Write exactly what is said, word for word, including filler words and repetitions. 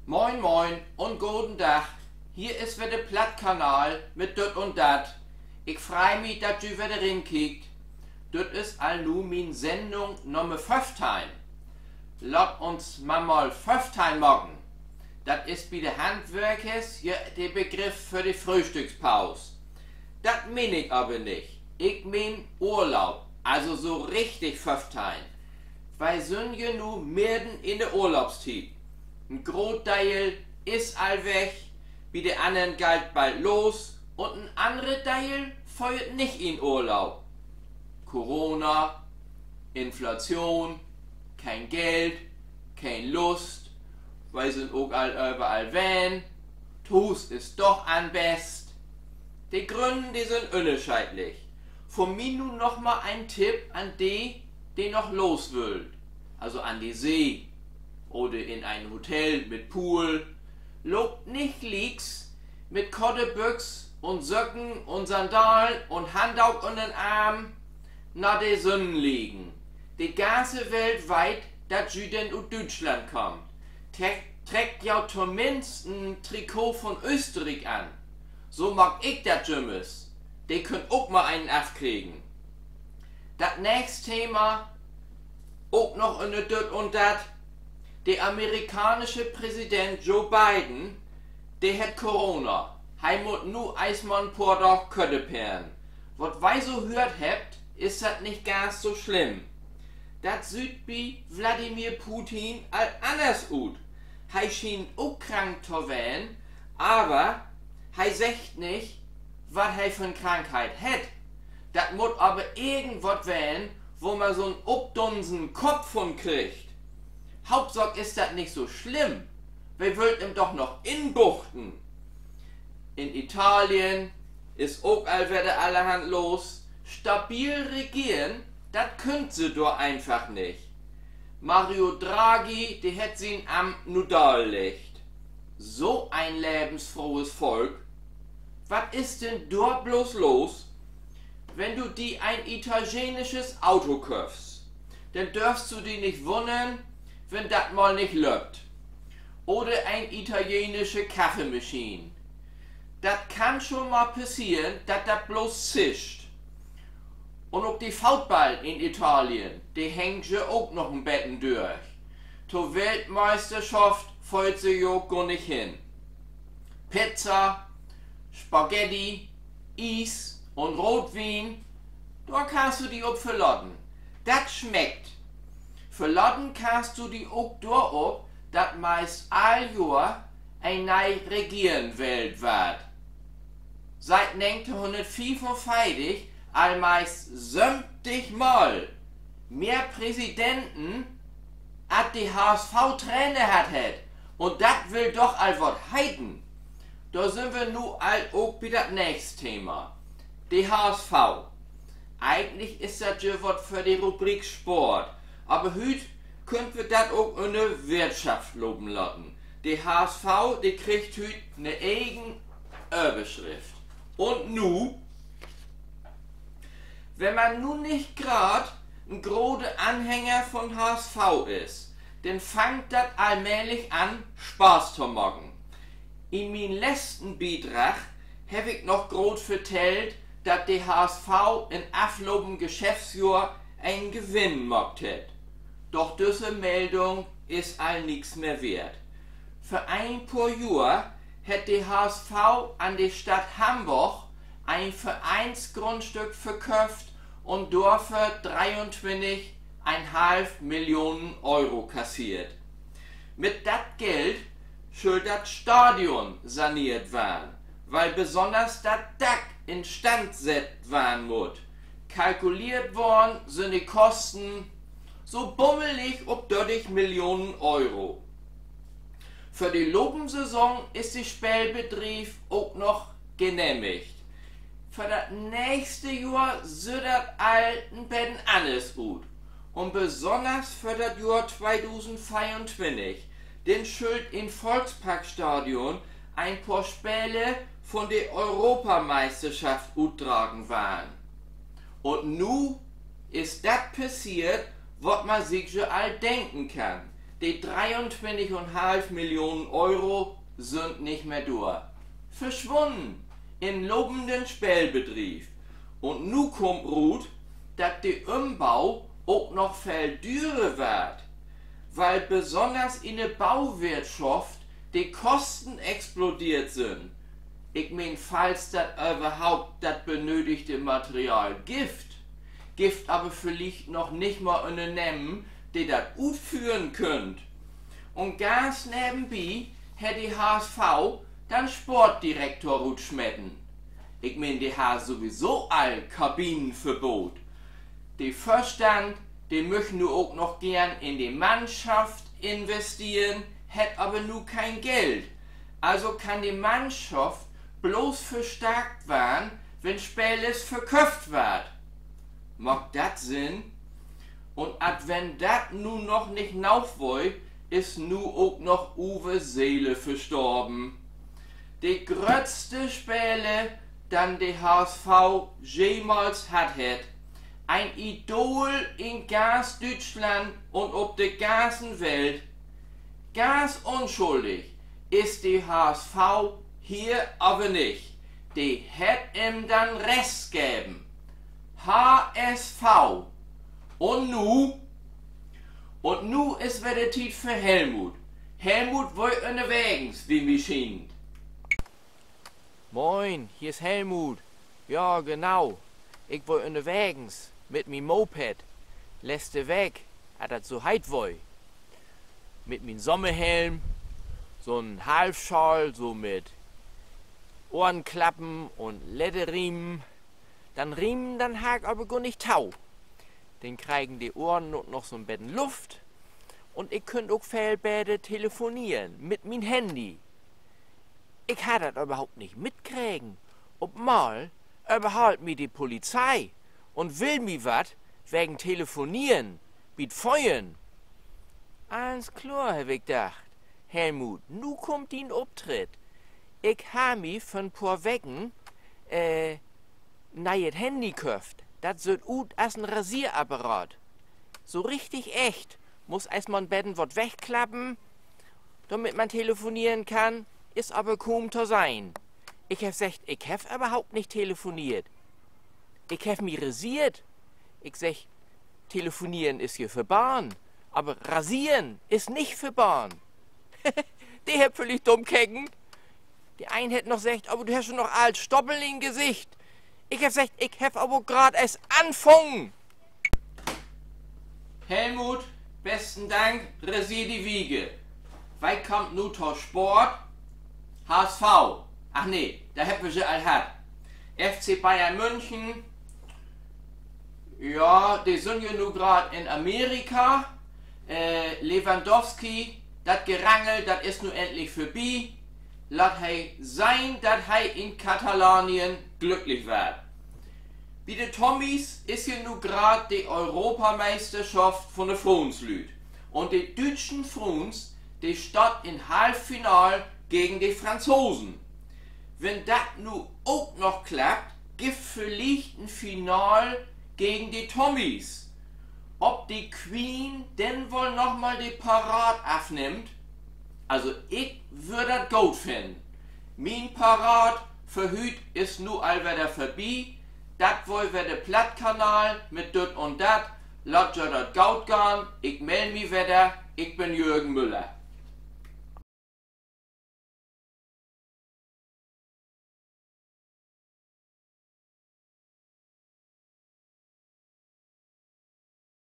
Moin, moin un goden Dag. Hier is wedder de Plattkanal mit Düt un Dat. Ik frei mi, dat ji wedder rinkiekt. Düt is al nu mien Sendung Nummer föffteihn. Laat uns man mal föffteihn maken. Dat is bi de Handwerkers ja de Begriff för de Fröhstückspaus. Dat meen ik aver nich. Ik meen Urlaub, also so richtig föffteihn. Wi sünd ja nu merrn in de Urlaubstiet. En groot Deel is al weg, bi de annern geiht bald los un en annere Deel föhrt nich in Urlaub. Corona, Inflation, keen Geld, keen Lust, wi sünd ok al överall ween, to Huus is doch an'n best. De Grünnen, de sünd ünnerscheedlich. Vun mi nu noch mal en Tipp an de, de noch los wüllt. Also an de See oder in en Hotel mit Pool. Loopt nich glieks mit korte Büx un Söcken un Sandalen un Handdook ünner'n Arm na de Sünnenliegen. De ganze Welt weet, dat ji denn ut Düütschland kaamt. Tre-, treckt jo tominnst en Trikot vun Österriek an. So maak ik dat jümmers. De köönt ok mal een afkriegen. Dat nächst Thema, ok noch ünner Düt un Dat. De amerikaansche Präsident Joe Biden, de hett Corona. He mutt nu eerstmal en poor Daag körter pennen. Wat wi so höört hebbt, is dat nich ganz so slimm. Dat süht bi Wladimir Putin al anners ut. He schient ok krank to ween, aver he seggt nich, wat he för 'n Krankheit hett. Dat mutt aver irgendwat ween, wo man so'n opdunsen Kopp vun kriggt. Hauptsaak is dat nich so slimm. Wi wüllt em doch noch inbuchten. In Italien is ok al wedder allerhand los. Stabil regeren, dat köönt se dor eenfach nich. Mario Draghi, de hett sien Amt nu daalleggt. So en levensfrohes Volk. Wat is denn dor blots los? Wenn du di en italieensches Auto köffst, denn dörfst du di nich wunnern, wenn dat mal nich löppt. Oder en italieensche Kaffeemaschien. Dat kann schon mal passeren, dat dat blots zischt. Un ok de Football in Italien, de hängt je ok noch en beten dörch. To Weltmeisterschaft föhrt se jo gor nich hen. Pizza, Spaghetti, Ies un Rootwien, dor kannst du di op verlaten. Dat smeckt. Verlaten kannst du di ok dorop, dat meist all Johr en nee Regeren wählt warrt. Siet negenteihnhunnertfiefunveertig al meist söventig Mal. Mehr Präsidenten, as de H S V Trainer hatt hett. Un dat will doch al wat heten. Dor sünd wi nu al ok bi dat nächst Thema. De H S V. Egentlich is dat je wat för de Rubrik Sport, aver hüüt köönt wi dat ok ünner Wirtschaft lopen laten. De H S V, de kriggt hüüt 'ne egen Överschrift. Un nu, wenn man nu nich graad en grote Anhänger vun H S V is, denn fangt dat allmählich an, Spaaß to maken. In mien letzten Bidrag heff ik noch groot vertellt, dat de H S V in aflopen Geschäftsjohr en Gewinn maakt hett. Doch düsse Meldung is al nix mehr weert. Vör en poor Johr hett de H S V an de Stadt Hamborg en Vereinsgrundstück verköfft un dorför dreeuntwintig en halv Millionen Euro kasseert. Mit dat Geld schull dat Stadion saneert warrn, wiel besünners dat Dack in Stand sett warrn mutt. Kalkuleert worrn sünd de Kosten so bummelig op dörtig Millionen Euro. För de lopen Saison is de Speelbedriev ok noch genehmigt. För dat nächste Johr süht dat al en beten anners ut. Un besünners för dat Johr tweedusendveeruntwintig, denn schüllt in't Volksparkstadion en poor Spele vun de Europameisterschaft utdragen warrn. Un nu is dat passeert, wat man sik jo al denken kann. De dreeuntwintig un half Millionen Euro sünd nich mehr dor. Verswunnen in lopenden Speelbedriev. Un nu kummt rut, dat de Ümbau ok noch veel dürer warrt, wiel besünners in de Bauweertschaft de Kosten explodeert sünd. Ik meen, falls dat överhaupt dat benötigte Material gifft, gifft aver villicht noch nich mal Ünnernehmen, de dat utföhren köönt. Un ganz nevenbi hett de H S V den Sportdirekter rutsmeten. Ik meen, de harr sowieso al Kabinenverbot. De Vörstand, de müch nu ok noch geern in de Mannschaft investeren, hett aver nu keen Geld. Also kann de Mannschaft blots verstärkt warrn, wenn Spelers verköfft warrt. Maakt dat Sinn? Un as wenn dat nu noch nich noog weer, is nu ok noch Uwe Seeler verstorven. De gröttste Speler, den de H S V jemals hatt hett. Een Idol in ganz Düütschland un op de ganzen Welt. Ganz unschuldig is de H S V hier aver nich. De hett em den Rest geven. H S V. Un nu? Un nu is wedder Tiet för Helmut. Helmut weer ünnerwegens, wie mi schient. Moin, hier is Helmut. Ja, genau. Ik weer ünnerwegens mit mien Moped. Letzte Week, as dat so heet weer. Mit mien Sommerhelm, so'n Halfschaal, so mit Ohrenklappen un Ledderriemen. Den Riemen, den harr ik aver gor nich to. Denn kregen de Ohren ok noch so'n beten Luft. Un ik kunn ok veel beter telefoneren mit mien Handy. Ik harr dat överhaupt nich mitkregen. Op mal överhaalt mi de Polizei un will mi wat wegen Telefoneren bi't Föhren. Allens kloor, heff ik dacht. Helmut, nu kummt dien Optritt. Ik harr mi vör 'n poor Weken, äh, 'n nee'et Handy köfft. Dat süht ut as en Rasierapparat. So richtig echt. Muss eerst mal 'n beten wat wegklappen, dormit man telefoneren kann. Is aver kuum to sehn. Ik heff seggt, ik heff överhaupt nich telefoneert. Ik heff mi rasiert. Ik segg, telefoneren is hier verbaden, aver rasieren is nich verbaden. De hebbt villicht dumm keken. De een hett noch seggt: Aver du hest jo noch all Stoppeln in Gesicht. Ik heff seggt, ik heff aver ok graad eerst anfungen. Helmut, besten Dank, rasier de Wiege. Wi kaamt nu to Sport. H S V. Ach nee, dor hebbt wi se al hatt. F C Bayern München. Ja, de sünd jo nu graad in Amerika. Äh, Lewandowski, dat Gerangel, dat is nu endlich vörbi. Laat he sehn, dat he in Katalonien glücklich warrt. Bi de Tommys is hier nu graad de Europameisterschaft vun de Froonslüüd. Un de düütschen Froons, de staht in Halffinal gegen de Franzosen. Wenn dat nu ok noch klappt, gifft villicht en Final gegen de Tommys. Of de Queen denn woll noch mal de Parade afnimmt? Also, ik wöör dat goot finnen. Mien Parade för hüüt is nu al wedder vörbi. Dat weer wedder de Plattkanal mit Düt un Dat. Laat jo dat goot gahn. Ik meld mi wedder. Ik bün Jürgen Müller.